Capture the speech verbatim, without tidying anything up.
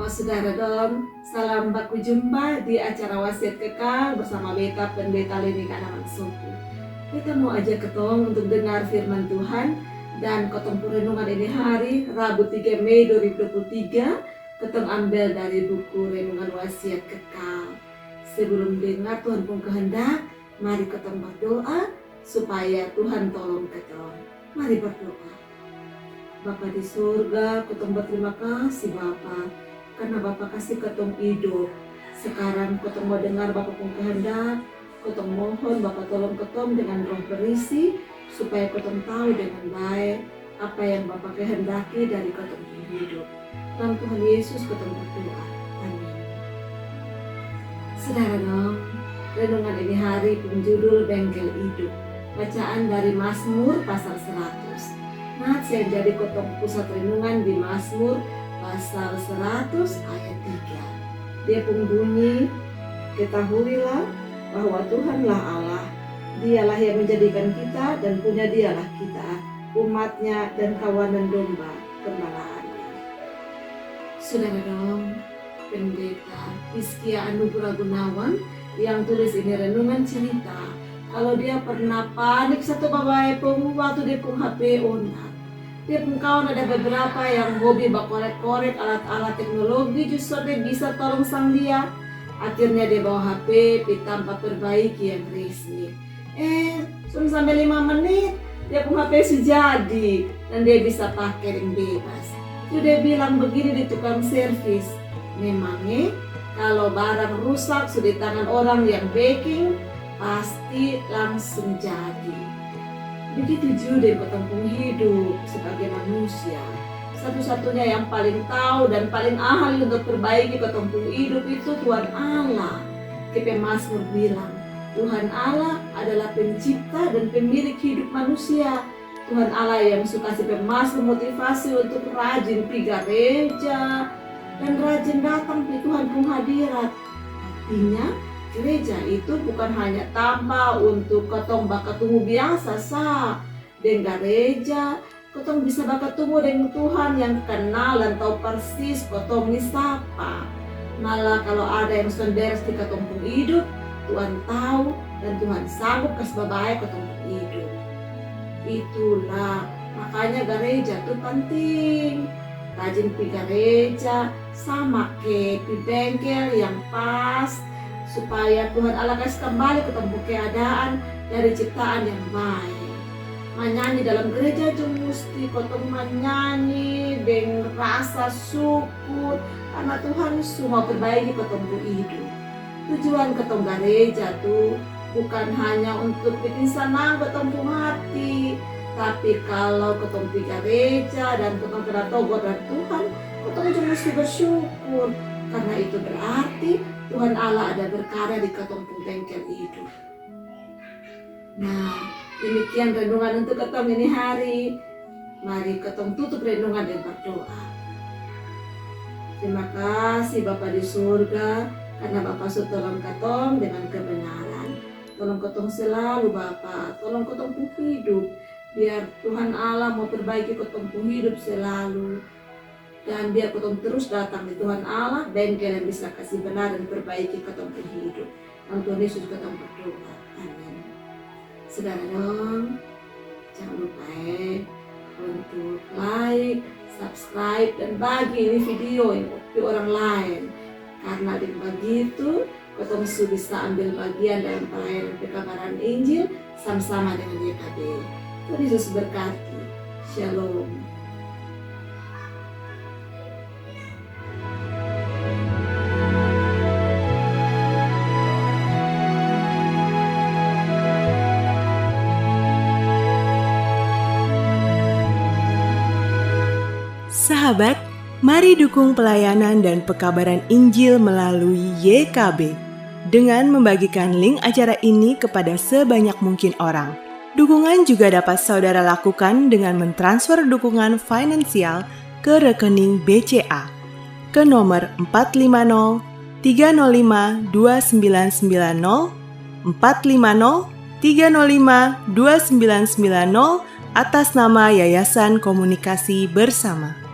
Sudara dong, salam baku jumpa di acara Wasiat Kekal bersama beta Pendeta Leni Kanaman Sopu. Beta mau ajak ketong untuk dengar firman Tuhan dan ketong pung renungan ini hari Rabu tiga Mei dua ribu dua puluh tiga. Ketong ambil dari buku renungan Wasiat Kekal. Sebelum dengar Tuhan pung kehendak, mari ketong berdoa supaya Tuhan tolong ketong. Mari berdoa. Bapa di sorga, ketong berterima kasih Bapa, karena Bapa kasih ketong hidup. Sekarang ketong mau dengar Bapa pung kehendak. Ketong mohon Bapa tolong ketong dengan Roh Berisi supaya ketong tahu dengan baik apa yang Bapa kehendaki dari ketong pung hidup. Dalam Tuhan Yesus ketong berdoa. Amin. Sudara dong, renungan ini hari pung judul Bengkel Hidup. Bacaan dari Mazmur pasal seratus. Nats yang jadi ketong pusat renungan di Mazmur pasal seratus ayat tiga. Dia pung bunyi, ketahuilah bahwa Tuhanlah Allah. Dialah yang menjadikan kita dan punya Dialah kita, umat-Nya dan kawanan domba gembalaannya. Sudara dong, Pendeta Hizkia Anugrah Gunawan yang tulis ini renungan cerita, kalo dia pernah panik satu babae pung waktu dia pung H P onat. Dia pung kawan ada beberapa yang hobi bakorek-korek alat-alat teknologi, justru dia bisa tolong sang dia. Akhirnya dia bawa H P pi tampa perbaiki yang resmi. Eh, son sampe lima menit, dia pung H P su jadi dan dia bisa pake deng bebas. Su dia bilang begini di tukang servis, memang e, kalo barang rusak su di tangan orang yang beking, pasti langsung jadi. Begitu ju deng ketong pung hidup sebagai manusia. Satu-satunya yang paling tau dan paling ahli untuk perbaiki ketong pung hidup itu Tuhan Allah. Ke pemazmur bilang, Tuhan Allah adalah pencipta dan pemilik hidup manusia. Tuhan Allah yang su kasi pemazmur motivasi untuk rajin pi gareja dan rajin datang pi Tuhan pung hadirat. Artinya, gereja itu bukan hanya tampa untuk ketong bakatumu biasa sa. Deng gareja, ketong bisa bakatumu deng Tuhan yang kenal dan tau persis ketong ni sapa. Malah kalo ada yang son beres di ketong pung hidup, Tuhan tau dan Tuhan sanggup kas babae ketong pung hidup. Itulah makanya gareja tu penting. Rajin pi gareja, sama ke pi bengkel yang pas, supaya Tuhan Allah kasi kambali ketong pung keadaan dari ciptaan yang bae. Manyanyi dalam gereja ju musti kotong manyanyi deng rasa syukur karna Tuhan su mau perbaiki kotong pung hidup. Tujuan kotong gareja tu bukan hanya untuk bikin sanang kotong pung hati, tapi kalo kotong pi gareja dan kotong kena togor dari Tuhan, kotong ju musti bersyukur karna itu berarti Tuhan Allah ada berkarya di kotong pung bengkel hidup. Nah, demikian renungan untuk kotong ini hari. Mari kotong tutup renungan deng berdoa. Terima kasih Bapa di surga, karna Bapa su tolong kotong dengan kebenaran. Tolong kotong selalu Bapa, tolong kotong pung hidup, biar Tuhan Allah mau perbaiki kotong pung hidup selalu. Dan biar kotong terus datang di Tuhan Allah, bengkel yang bisa kasi benar dan perbaiki kotong pung hidup. Dalam Tuhan Yesus kotong berdoa. Amin. Sudara dong, jangan lupa e untuk like, subscribe, dan bagi ini video ini ke orang lain. Karna deng bagitu, kotong su bisa ambil bagian dalam pelayanan pekabaran Injil sama-sama dengan Y K B. Tuhan Yesus berkati. Shalom. Sahabat, mari dukung pelayanan dan pekabaran Injil melalui Y K B dengan membagikan link acara ini kepada sebanyak mungkin orang. Dukungan juga dapat saudara lakukan dengan mentransfer dukungan finansial ke rekening B C A ke nomor empat lima nol tiga nol lima dua sembilan sembilan nol, empat lima nol tiga nol lima dua sembilan sembilan nol, atas nama Yayasan Komunikasi Bersama.